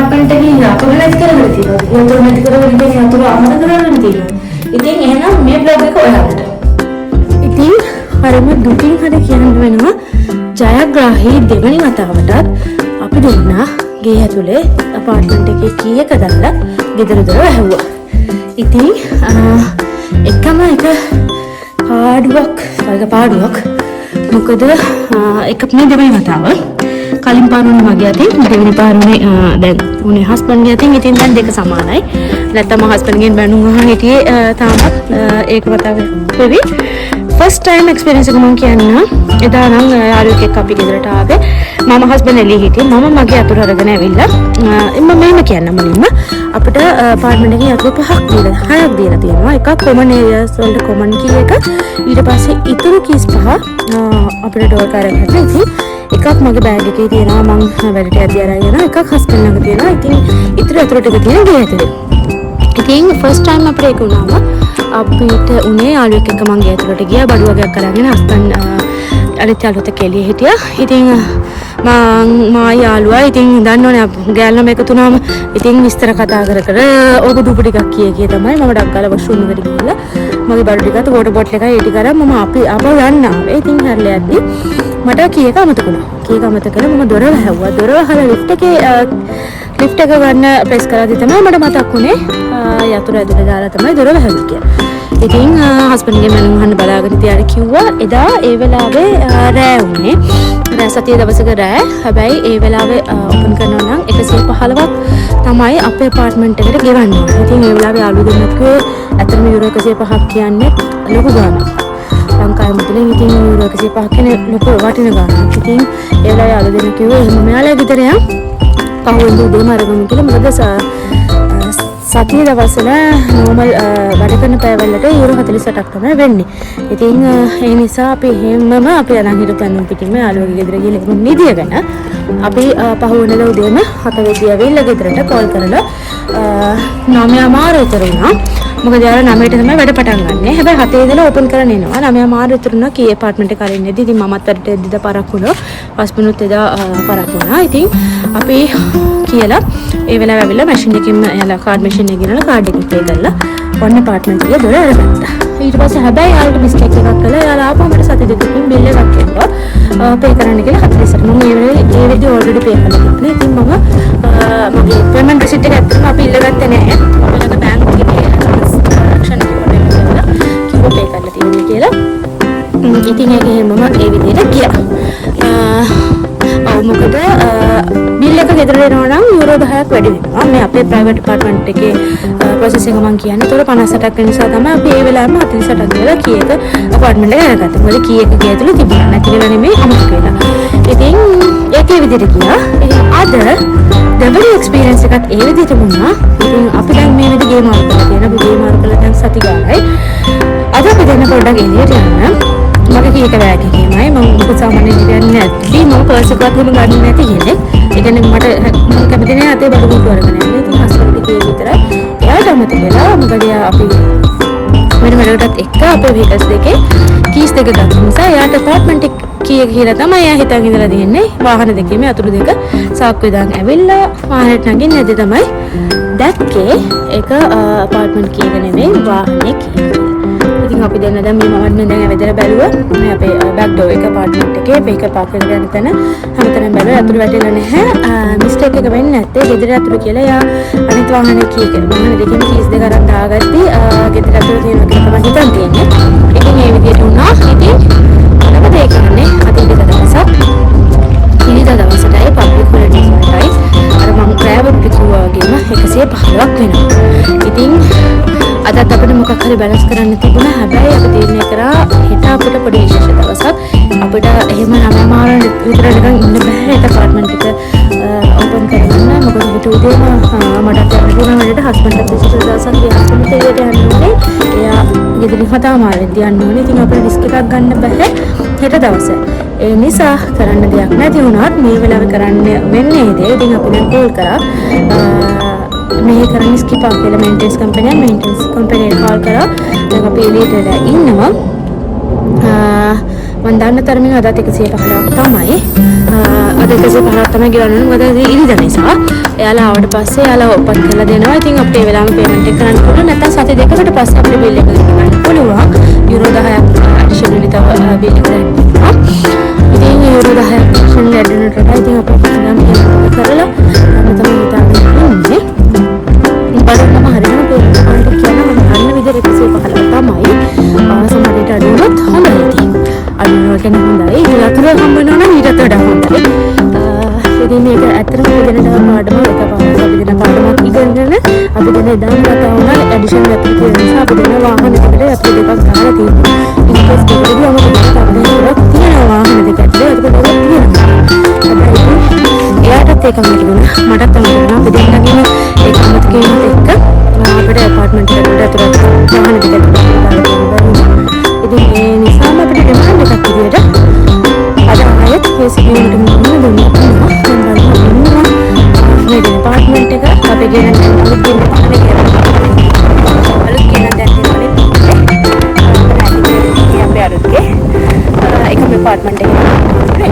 ඇපාර්ට්මන්ට් එකේ යතුරු නැති කරගෙන තියෙනවා. යතුරු නැති කරගෙන ඉතින් යතුරු අමතක කරගෙන තියෙනවා. ඉතින් එහෙනම් මේ බ්ලොග් එක ඔයාලට. ඉතින් හරිම දුකින් හරි කියන්න වෙනවා, ජයග්‍රාහී දෙවනි වතාවටත් අපි දෙන්නා ගේ ඇතුලේ ඇපාර්ට්මන්ට් එකේ කී එක දාලා ගෙදර දොර වැහුවා. ඉතින් එකම එක පාඩුවක්, එක පාඩුවක්. මොකද එක මේ දෙවෙනි වතාව. කලින් පාර උනේ මගේ අතින්, දෙවෙනි පාර උනේ දැන් උනේ හස්බන්ඩ්ගේ අතින්. ඉතින් දැන් දෙක සමානයි. නැත්තම් මම හස්බන්ඩ්ගෙන් බැනුම් අහන් හිටියේ තාමත් ඒක වතාවක් වෙවි. ෆස්ට් ටයිම් එක්ස්පීරියන්ස් එක මම කියන්න, එදා නම් යාළුවෙක් එක්ක අපි ගෙදරට ආවේ. මම හස්බන්ඩ් එළියේ හිටියේ. මම මගේ යතුරු අරගෙන ඇවිල්ලා මම මෙහෙම කියන්න, මුලින්ම අපිට ඇපාර්ට්මන්ට් එකේ යතුරු පහක් දීලා, හයක් දීලා තියෙනවා. එකක් කොමන් ඒරියාස් වලට කොමන් කී එක. ඊට පස්සේ ඉතුරු කීස් පහ අපිට ඩෝර් කරගෙන හිටියා. ඉතින් එකක් මගේ බෑග් එකේ තියෙනවා, මං වැඩට යද්දි අරන් යනවා. එකක් හස්බන්ඩ් ළඟ තියෙනවා. ඉතින් ඉතුරු යතුරු ටික තියෙන ගේ ඇතුලේ. ඉතින් ෆස්ට් ටයිම් අපිට ඒක වුණාම අපිට උනේ යාළුවෙක් එක්ක මං ගේ ඇතුළට ගියා බඩු වගයක් අරගෙන. හස්බන්ඩ් අනිත් යාළුවත් එක්ක එළියේ හිටියා. ඉතින් මං මා යාළුවා ඉතින් දන්නවනේ ගෑල් ළමයි එකතු වුණාම ඉතින් විස්තර කතා කර කර ඕක දුප ටිකක් කිය කිය තමයි මම ඩක් ගාලා වොෂ්රූම් එකට ගිහිල්ලා මගේ බඩු ටිකත් වෝටර් බොටල් එකයි ඒ ටික අරන් මම අපි ආපහු යන්න ආවේ. ඉතින් හැරලා යද්දි මට කී එක අමතක වුණා. කී එක අමතක කරලා මම දොර වැහුවා. දොර වහලා ලිෆ්ට් එකේ ලිෆ්ට් එක ගන්න ප්‍රෙස් කරද්දි තමයි මට මතක් වුණේ යතුරු ඇතුලේ දාලා තමයි දොර වැහුවේ කියලා. ඉතින් හස්බන්ඩ්ගෙන් මම අහන්න බලාගෙන තියාලා කිව්වා එදා ඒ වෙලාවේ රෑ වුණේ. රෑ, සතිය දවසක රෑ. හැබැයි ඒ වෙලාවේ ඕපන් කරනවා නම් 115ක් තමයි අපේ ඇපාර්ට්මන්ට් එකට ගෙවන්න ඕනේ. ඉතින් ඒ වෙලාවේ යාළුවෝ දෙන්නෙක් කිව්වේ ඇත්තටම යුරෝ 105ක් කියන්නේ ලොකු ගාණක්. ලංකාවේ මුදලෙන් ඉතින් යුරෝ 105 කියන්නේ ලොකු වටින ගාණක්. ඉතින් ඒ වෙලාවේ යාළුවෝ දෙන්නෙක් කිව්වේ එහෙම මෙයාලා ගෙදර යන්, පහුවෙනිදා උදේම අරගමු කියලා. මොකද සතිය දවස්වල නෝමල් වැඩ කරන පැයවලට යුරෝ 48ක් තමයි වෙන්නේ. ඉතින් ඒ නිසා අපි එහෙමම අපි අරන් හිටපු පැනුම් පිටින්ම යාළුවගේ ගෙදර ගිහලා එහෙම නිදියගෙන අපි පහුවෙනිදා උදේම 7 වෙද්දී ඇවිල්ලා ගෙදරට කෝල් කරලා 9:30 විතර වුණා. මොකද යාළුවා 9ට තමයි වැඩ පටන් ගන්නෙ. හැබැයි 7 ඉඳලා ඕපන් කරන් එනවා. 9:30 විතර වුණා කී ඇපාර්ට්මන්ට් එක අරින්න එද්දි. ඉතින් මමත් වැඩට එද්දි පරක්කු වුණා. හස්බන්ඩ්ුත් එදා පරක්කු වුණා. ඉතින් අපි කියලා ඒ වෙලාවේ ඇවිල්ලා මැෂින් එකකින්ම එයාලා කාඩ් මැෂින් එකේ ගෙනලා කාඩ් එකකින් පේ කරලා ඔන්න ඇපාර්ට්මන්ට් එකේ දොර අරගත්තා. ඊට පස්සේ හැබැයි යාළුවට මිස්ටේක් එකක් කළා. එයාලා ආපහු මට සති දෙකකින් බිල් එකක් එව්වා. පේ කරන්න කියලා 48. මම ඒ වෙලාවේ ඒ වෙද්දි ඔල්රෙඩි පේ කරලා තිබුණා. ඉතින් මම මගේ පේමන්ට් රිසිට් එක ඇත්තටම අපි ඉල්ලගත්තේ නැහැ. අපේ ළඟ බැංක් එකේ ට්‍රාන්සැක්ෂන් එක කියලා කිව්වා පේ කරලා තියෙනවා කියලා. ඉතින් ඒක එහෙමම ඒ විදිහට ගියා. ඔව්, මොකද බිල් එක ගෙදර එනවා නම් යුරෝ 10ක් වැඩි වෙනවා. මේ අපේ ප්‍රයිවට් ඇපාර්ට්මන්ට් එකේ ප්‍රොසෙස් එක මං කියන්නේ. ඒතකොට 58ක් වෙන නිසා තමයි අපි ඒ වෙලාවෙම 48ක් කියලා කී එක ඇපාර්ට්මන්ට් එක අරගත්තේ. මොකද කී එක ගේ ඇතුලේ තිබුණා. නැති වෙලා නෙමෙයි, අමතක වෙලා. ඉතින් ඒක ඒ විදිහට ගියා. ඉතින් අද දෙවෙනි එක්ස්පීරියන්ස් එකත් ඒ විදිහටම වුණා. ඉතින් අපි දැන් මේ විදිහ ගේ මාරු කරලා තියෙනවා. අපි ගේ මාරු කරලා දැන් සති ගානයි. අද අපි දෙන්න පොඩ්ඩක් එළියට යන්න. මගේ කී එක බෑග් එකේමයි. මම මොකද සාමාන්‍යයෙන් යන්නේ නැති, මම පර්ස් එකවත් එහෙම ගන්න නැති කෙනෙක්. ඒ කියන්නේ මට මම කැමති නෑ අතේ බඩු මුට්ටු අරගෙන යන්න. ඉතින් හස්බන්ඩ් කී විතරයි. එයාට අමතක වෙලා. මොකද එයා අපි වෙන වැඩකටත් එක්ක අපේ වෙහිකල්ස් දෙකේ කීස් දෙක ගත්ත නිසා එයාට ඇපාර්ට්මන්ට් එක කී එක කියලා තමයි එයා හිතන් ඉඳලා තියෙන්නේ. වාහන දෙකේම යතුරු දෙක සාක්කුවේ දාන් ඇවිල්ලා වාහනේට නගින්න ඇද්දි තමයි දැක්කේ ඒක ඇපාර්ට්මන්ට් කී එක නෙමෙයි, වාහනේ කී එක කියලා. ඉතින් අපි දෙන්න දැන් මේ මමත් මේ දැන් ඇවිදලා බැලුවා මේ අපේ බෑක් ඩෝර් එක, ඇපාර්ට්මන්ට් එකේ වෙහිකල් පාක් කරගෙන යන තැන හැමතැනම බැලුවා, යතුරු වැටිලා නැහැ. මිස්ටේක් එක වෙන්නේ නැත්තේ ගෙදර යතුරු කියලා එයා අනිත් වාහනේ කී එක, වාහන දෙකෙන් කීස් දෙක අරන් දාගද්දි ගෙදර යතුරු තියෙනවා කියලා තමයි හිතන් තියෙන්නේ. ඉතින් ඒ විදිහට වුණා. ඉතින් මොනම දේ කියන්නේ අද ඉරිදා දවසක්. ඉරිදා දවසටයි පබ්ලික් හොලිඩේස් වලටයි අර මං රෑවලට කිව්වා වගේම 115ක් වෙනවා. ඉතින් අදත් අපිට මොකක් හරි බැලන්ස් කරන්න තිබුණා. හැබැයි අපි තීරණය කරා හෙට අපිට පොඩි විශේෂ දවසක්. අපිට එහෙම 9:30 විතර නිකන් ඉන්න බෑ හෙට ඇපාර්ට්මන්ට් එක ඕපන් කරගන්න. මොකද හෙට උදේම මටත් යන්න තියෙනවා වැඩට, හස්බන්ඩ්ට විශේෂ දවසක්. ඒ හස්බන්ඩ් එළියට යන්න ඕනේ. එයා ගෙදරින් 7:30 යන්න ඕනේ. ඉතින් අපිට රිස්ක් එකක් ගන්න බෑ හෙට දවසේ. ඒ නිසා කරන්න දෙයක් නැති වුණත් මේ වෙලාවේ කරන්න වෙන්නේ ඒ දේ. ඉතින් අපි දැන් කෝල් කරා. මෙහෙ කරන්නේ ස්කිපා කියලා මේන්ටෙනන්ස් කම්පැනි එක. මේන්ටෙනන්ස් කම්පැනි එකට කෝල් කරා. දැන් අපි එළියට වෙලා ඉන්නවා. මම දන්න තරමින් අදත් 115ක් තමයි. අද 115ක් තමයි ගෙවන්න ඕනේ. මොකද අද ඉරිදා නිසා. එයාලා ආවට පස්සේ එයාලා ඔපන් කරලා දෙනවා. ඉතින් අපිට ඒ වෙලාවෙම පේමන්ට් එක කරන්න පුළුවන්. නැත්නම් සති දෙකකට පස්සේ අපිට බිල් එක ගන්න පුළුවන්. යුරෝ 10ක් ඇඩිෂනලි තව බිල් එකට ඇඩ් වෙනවා. ඉතින් යුරෝ 10ක් ඇඩිෂනල් ඇඩ් වෙනකොට ඉතින් අපි නම් පේමන්ට් එක කරලා මම තමයි හිතාගෙන ඉන්නේ. බලන්න මම හරියටම පේමන්ට් එක කියන්න මම දන්න විදිහට 115 තමයි. සමහර විට අඩු වුණොත් හොඳයි ඉතින්. අඩු වෙනවා කියන්නේ හොඳයි. ඉතින් අතුරු හම්බ වෙනවා නම් ඊටත් වඩා හොඳයි. ඉතින් මේක ඇත්තටම අපි දෙන්නට පාඩමක්, එකපාරට අපි දෙන්න පාඩමක් ඉගෙනගෙන අපි දෙන්න එදාම කතා වුණා ඇඩිෂන් ඇතුළේ තියෙන නිසා අපි දෙන්න වාහන දෙකට ඇතුළේ දෙකක් ගහලා තියෙනවා. ඉන් කේස් දෙකදී අමතක තව දෙකක් තියෙනවා වාහන දෙක ඇතුලේ අතුරු දෙකක් තියෙනවා. හැබැයි ඉතින් එයාටත් ඒක අමතක වුණා, මටත් අමතක වුණා. අපි දෙන්නගේම ඒක අමතක වීමත් එක්ක අපිට ඇපාර්ට්මන්ට් එකට ඇතුළට වාහන දෙක ඇතුළට දාලා තියෙන්න බැරි වුණා. ඉතින් ඒ නිසාම අපිට ඩිමාන්ඩ් එකක් විදියට අද ආයෙත් මේ සිදුවීමට මුහුණ දෙන්න වෙනවා. දැන් බලමු ඉන්නවා මේ ඇපාර්ට්මන්ට් එක අපේ ගෙන දැන් අලුත් ගෙන තමයි කියලා. අලුත් ගෙන දැන් තියෙන අනිත් අපේ අලුත්ගේ එකම ඇපාර්ට්මන්ට් එකේ.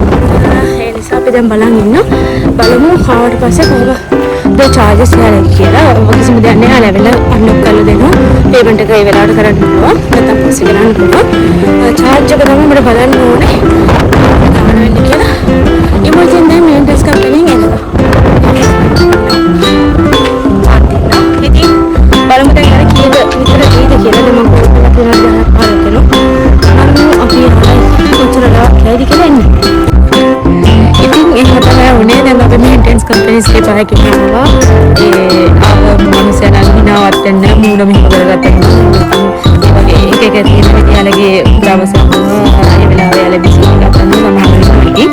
ඒ නිසා අපි දැන් බලන් ඉන්න බලමු ආවට පස්සේ කොහොමද චාර්ජස් යාලා කියලා. ඔය කිසිම දෙයක් නෑ. යාලා ඇවිල්ලා අන්ලොක් කරලා දෙනවා. පේමන්ට් එක ඒ වෙලාවට කරන්න පුළුවන්. නැත්නම් පස්සේ කරන්න පුළුවන්. චාර්ජ් එක තමයි මට බලන්න ඕනේ. ගාන වෙන්නේ කියලා. ඉමෝජන් දැන් මේන්ටනන්ස් කම්පැනිෙන් එනවා. ඉතින් බලමු දැන් අර කීයද විතර එයිද කියලා. දැන් මම කෝල් කරලා කියනවා 10ක් 15ක් වෙනවා. බලමු අපි ආයෙ කොච්චර වෙලාවක් යයිද කියලා එන්නේ. ඉතින් එහෙම තමයි වුණේ. දැන් අපි මේන්ටනන්ස් කම්පැනිස් දෙපහකින් ආවා. ඒ ආව මනුස්සයා නම් හිනාවත් වෙන්න මූණ මෙහෙම කරගත්තා. ඒ වගේ එක එක තියෙන විදිහලගේ දවසක් ඒ වෙලාවේ යාළ බිසි එකක් කරන සමහර වෙලාවට ඉතින්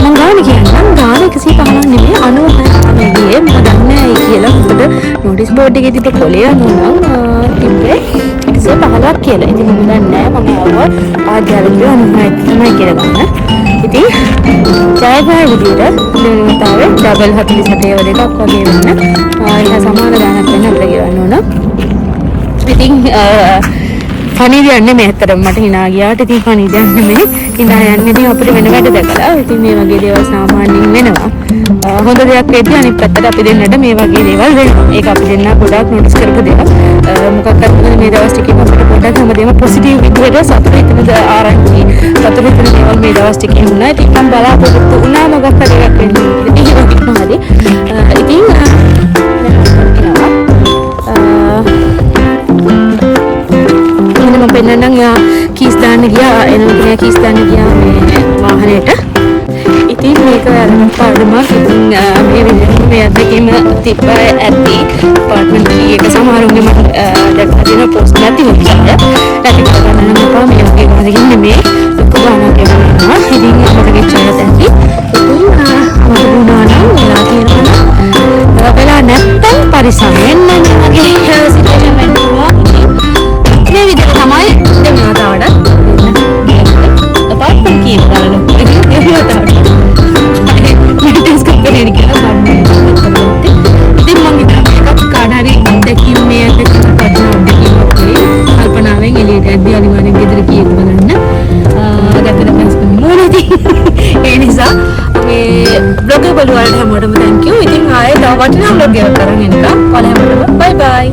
මං ගාන කියන්නම්. ගාන 115ක් නෙමෙයි 96ක් තමයි ගියේ. මම දන්නේ නෑ ඒ කියලා. මොකද නොටිස් බෝඩ් එකේ තිබ්බ කොලේ අනුව නම් තිබ්බේ 115ක් කියලා. ඉතින් මම දන්නේ නෑ. මම ආවා ආද්‍යාව කිව්වා 96 තමයි කියලා ගන්න. ඉතින් ජයග්‍රහණ විදියට දෙවෙනි වතාවේ ඩබල් 48 ඒවා දෙකක් වගේ වෙන්න. එහා සමාන ගාණක් වෙන්න අපිට ගෙවන්න ඕන. ඉතින් ෆනි දෙයක් නෙමෙයි ඇත්තටම මට හිනා ගියාට ඉතින් ෆනි දෙයක් නෙමෙයි. හිනා යන්නේ ඉතින් අපිට වෙන වැඩ දැකලා. ඉතින් මේ වගේ දේවල් සාමාන්‍යයෙන් වෙනවා. හොඳ දෙයක් වෙද්දී අනිත් පැත්තට අපි දෙන්නට මේ වගේ දේවල් වෙනවා. ඒක අපි දෙන්නා ගොඩාක් නොටිස් කරපු දෙයක්. මොකක් හරි මොකද මේ දවස් ටිකේම අපිට පොඩ්ඩක් හැමදේම පොසිටිව් විදිහට සතුට හිතෙන ආරංචි සතුට හිතෙන දේවල් මේ දවස් ටිකේ වුණා. ඉතින් මම බලාපොරොත්තු වුණා මොකක් හරි එකක් වෙන්න කියලා. ඒ වගේම හරි. ඉතින් දැන් එනවා. එහෙනම් මම පෙන්නන්නම් එයා කීස් දාන්න ගියා. එනවා කියන කීස් දාන්න ගියා මේ වාහනේට. ඉතින් මේක ඔයාලට පාඩමක්. ඉතින් මේ විදිහට මේ අත්දැකීම තිබ්බ ඇති. ඇපාර්ට්මන්ට් කී එක සමහරුන්ගේ මම දැක්කා තියෙන පොස්ට් නැති වුණා. නැති කරගන්න නම් එපා. මේ වගේ ගානකින් නෙමෙයි. ලොකු ගානක් එනවා. ඉතින් අමතක වෙච්ච අයත් ඇති. ඉතින් අමතක වුණා නම් වෙලා තියෙනවා නම් වෙලා නැත්තම් පරිස්සම් වෙන්න මේ වගේ සිටුේෂන් වෙන්න පුළුවන්. ඉතින් මේ විදිහට තමයි දෙවෙනි වතාවට ඇපාර්ට්මන්ට් කී එක දාලා ඉතින් දෙවෙනි වතාවට මේන්ටනන්ස් කම්පැනි එක කියලා ගන්න. ඉතින් මං හිතනවා මේකත් කාට හරි අත්දැකීම් මේ අත්දැකීම් වටිනා අත්දැකීමක් වෙයි. කල්පනාවෙන් එළියට යද්දී අනිවාර්යෙන් ගෙදර කී එක බලන්න. දැකලා පරිස්සම් ඕනේ ඉතින්. ඒ නිසා මේ බ්ලොග් එක බලුවාට හැමෝටම thank you. ඉතින් ආයෙ තව වටිනා බ්ලොග් එකක් අරන් එනකම් ඔයාලා හැමෝටම බයි බයි.